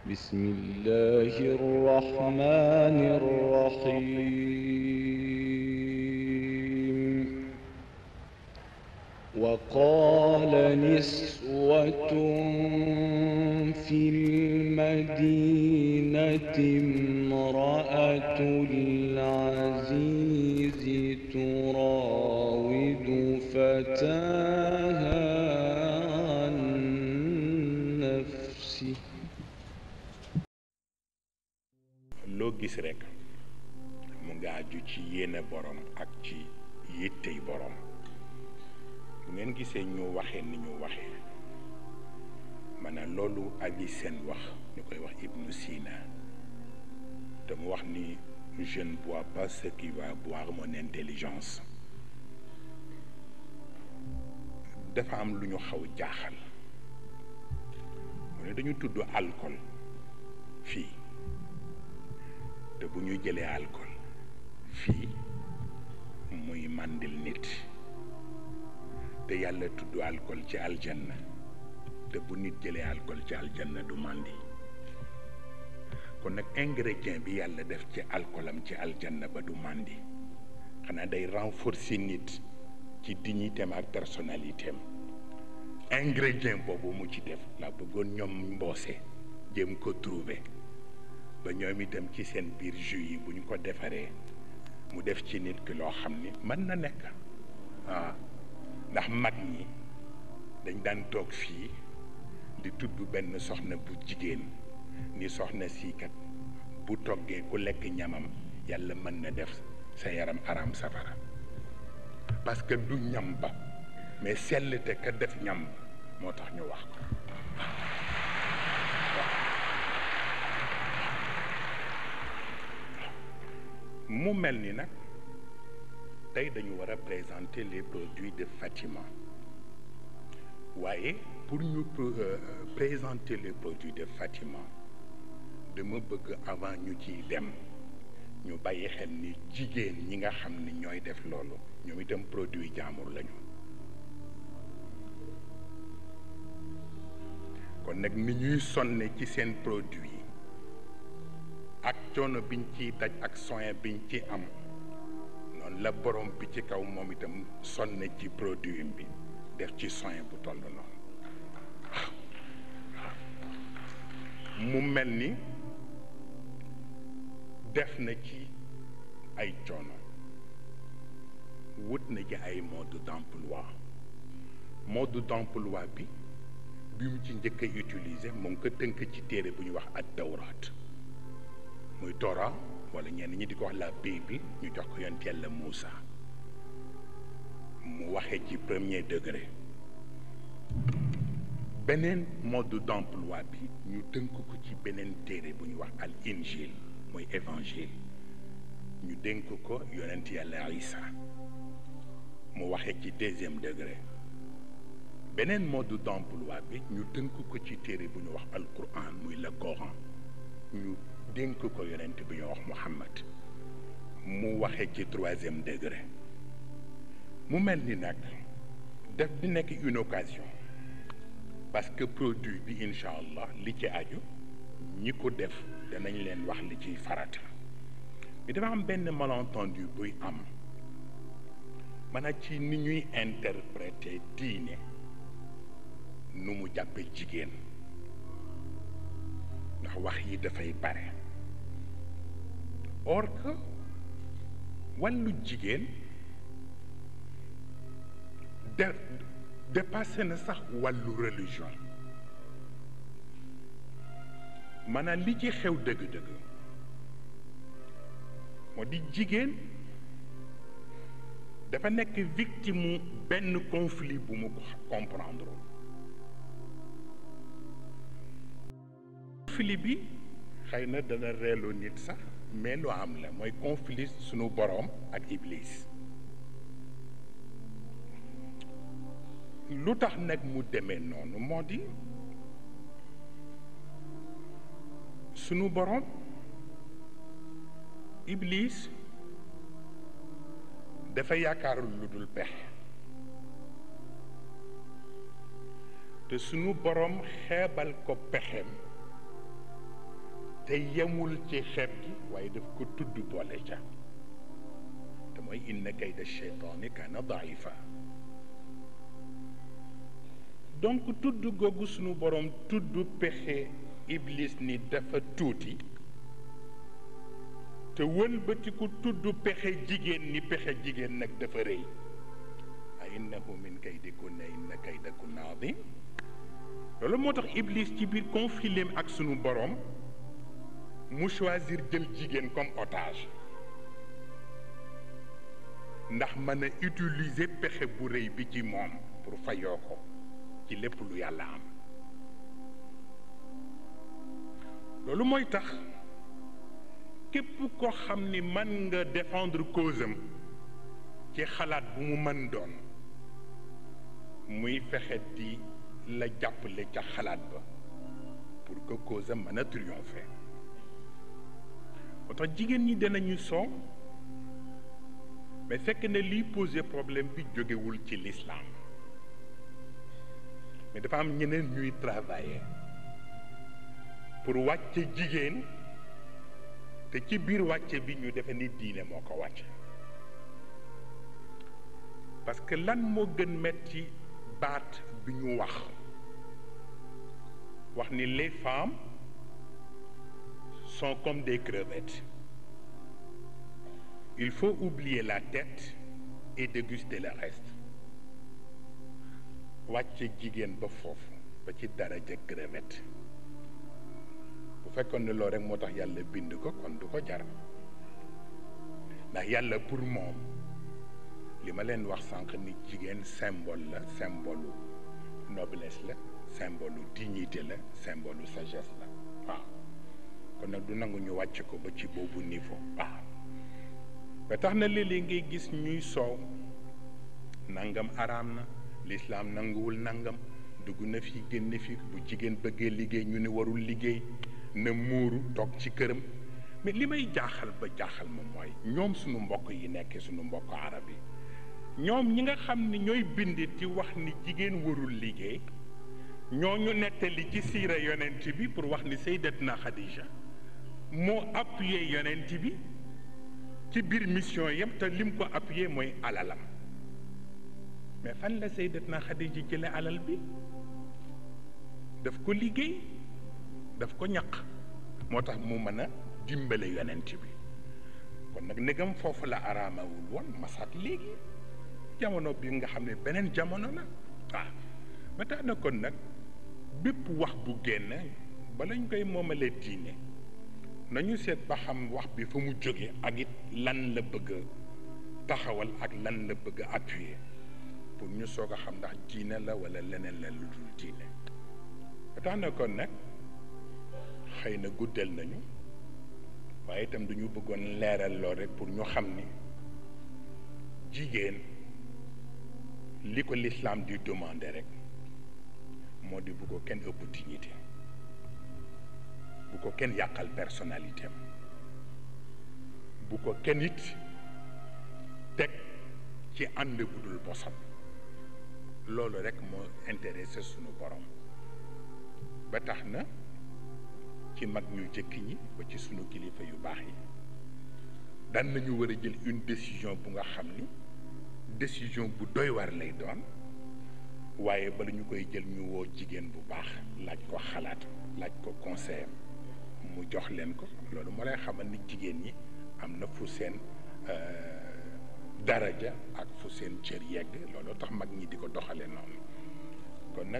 بسم الله الرحمن الرحيم وقال نسوة في المدينة امرأة العزيز تراود فتاها عن نفسه loo gis rekk mu nga aju ci yéene borom ak ci yittey borom bu ngeen gisee ñu waxee ni ñu waxee maanaam loolu Ali Seen wax ñu koy wax Ibnu Sina te mu wax ni je ne bois pas ce qui va boire mon intelligence dafa am lu ñu xaw jaaxal mu ne dañu tudd alcool fii te bu ñu jëlee alcool fii muy màndil nit te yàlla tudd alcool ci aljanna te bu nit jëlee alcool ci aljanna du màndi kon nag ingrédient bi yàlla def ci alcoolam ci aljanna ba du màndi xanaa day renforcer nit ci dignitéem ak personnalitéem ingrédient boobu mu ci def la bëggoon ñoom mboose jéem ko trouver ba ñoom itam ci seen biir jus yi bu ñu ko defaree mu def ci nit ki loo xam ni mën na nekk ndax mag ñi dañ daan toog fii di tudd benn soxna bu jigéen ni soxna siikat bu toggee ku lekk ñamam yàlla mën na def sa yaram araam safara parce que du ñam ba mais sellte ka def ñam ba moo tax ñu wax ko mu mel ni nag tey dañu war a présenter les produits de Fatima waaye pour ñu présenter les produits de Fatima dama bëgg avant ñu ciy dem ñu bàyyi xel ni jigéen ñi nga xam ni ñooy def loolu ñoom itam produit jaamur lañu kon nag ni ñuy sonne ci seen produit yi ak coono biñ ciy daj ak soin biñ ci am noonu la borom bi ci kaw moom itam sonne ci produit bi def ci soin bu toll noonu mu mel ni def na ci ay coono wut na ci ay mode d'emploi bi mu ci njëkk a utiliser mu ngi ko tënk ci téere bu ñu wax at-Tawraat muy Torah wala ñenn ñi di ko wax la Bible ñu jox ko yonent Yàlla Muusa mu waxee ci premier degré beneen mode d'emploi bi ñu tënk ko ci beneen téere bu ñu wax al Injil mooy évangile ñu dénk ko yonent Yàlla Isa mu waxee ci deuxième degré beneen mode d'emploi bi ñu tënk ko ci téere bu ñu wax al Quran muy le Coran ñu dénk ko yonent bi ñu wax Muhammad mu waxee ci troisième degré mu mel ni nag def di nekk une occasion parce que produit bi incha allah li ci aju ñi ko def danañ leen wax li ciy farata mais dafa am benn malentendu buy am maanaam ci ni ñuy interpréter diine nu mu jàppe jigéen ndax wax yi dafay bare or que wàllu jigéen dépassé na sax wàllu religion maanaam li ci xew dëgg-dëgg moo di jigéen dafa nekk victime benn conflit bu mu comprendre conflit bi xëy na dana reeloo nit sax mais lu am la mooy conflit sunu boroom ak Iblis lu tax nag mu demee noonu moo di sunu boroom Iblis dafa yaakaarul lu dul pexe te sunu boroom xeebal ko pexem te yemul ci xeeb gi waaye daf ko tudd boole ca te mooy inna kayda sheytaani kaana daifa. donc tudd googu sunu borom tudd pexe iblis ni dafa tuuti te wëlbatiku tudd pexe jigéen ni pexe jigéen nag dafa rëy a innahu min kaydikunna inna kaydakunna adim. loolu moo tax iblis ci biir conflit ak sunu borom mu choisir jël jigéen comme otage ndax mën a utiliser pexe bu rëy bi ci moom pour fayoo ko ci lépp lu yàlla am. loolu mooy tax képp ko xam ni mën nga défendre cause am ci xalaat bu mu mën doon muy fexe di la jàppale ca xalaat ba pour que cause am mën a triompher. moo tax jigéen ñi danañu soow mais fekk ne liy poser problème bi jógewul ci l'islam mais dafa am ñeneen ñuy travailler pour wàcce jigéen te ci biir wàcce bi ñu defe ni diine moo ko wàcce. parce que lan moo gën metti baat bi ñu wax ni les femmes sont comme des crevettes. Il faut oublier la tête et déguster le reste. wàcce jigéen ba foofu ba ci daraja crevette bu fekkoon ne loolu rek moo tax yàlla bind ko kon du ko jar ndax yàlla pour moom li ma leen wax sànq ni jigéen symbole la, symbole noblesse la, symbole dignité la, symbole sagesse la waaw. kon nag du nangu ñu wàcc ko ba ci boobu niveau waaw. ba tax na léeg-léeg ngay gis ñuy soow nangam araam na, l'islam nanguwul nangam, dugg na fi génn fi, bu jigéen bëggee liggéey ñu ne warul liggéey, na muuru toog ci këram. mais li may jaaxal ba jaaxal moom mooy ñoom suñu mbokk yi nekk suñu mbokk arab yi ñoom ñi nga xam ni ñooy bind ci wax ni jigéen warul liggéey ñooñu nettali ci siira yonent bi pour wax ni Sayyidatna Khadija moo appuyé yonent bi ci biir mission yam te lim ko appuyé mooy alalam. mais fan la Sayyidatna Khadija jële alal bi? daf ko liggéey, daf ko ñaq, moo tax mu mën a dimbale yonent bi. kon nag ndegam foofu la araamawul woon masaat léegi jamono bi nga xam ne beneen jamono la waaw. ba tax na kon nag bépp wax bu génn bala ñu koy moomalee diine nañu seet ba xam wax bi fa mu jóge ak it lan la bëgg a taxawal ak lan la bëgg a appuyer pour ñu soog a xam ndax diine la wala leneen la lu dul diine. ba tax na kon nag xëy na guddal nañu waaye itam dañu bëggoon leeral lool rek pour ñu xam ni jigéen li ko l'islam di demander rek moo di bu ko kenn ëpp dignité, bu ko kenn yàqal personnalité am, bu ko kenn it teg ci ànd bu dul bosam. loolu rek moo intéressé sunu borom. ba tax na ci mag ñu jëkk ñi ba ci sunu kilifa yu baax yi daan nañu war a jël une décision bu nga xam ni décision bu doy war lay doon, waaye bala ñu koy jël ñu woo jigéen bu baax laaj ko xalaat, laaj ko conseil mu jox leen ko. loolu moo lay xamal ni jigéen ñi am na fu seen daraja ak fu seen cër yegg. loolu tax mag ñi di ko doxale noonu. kon nag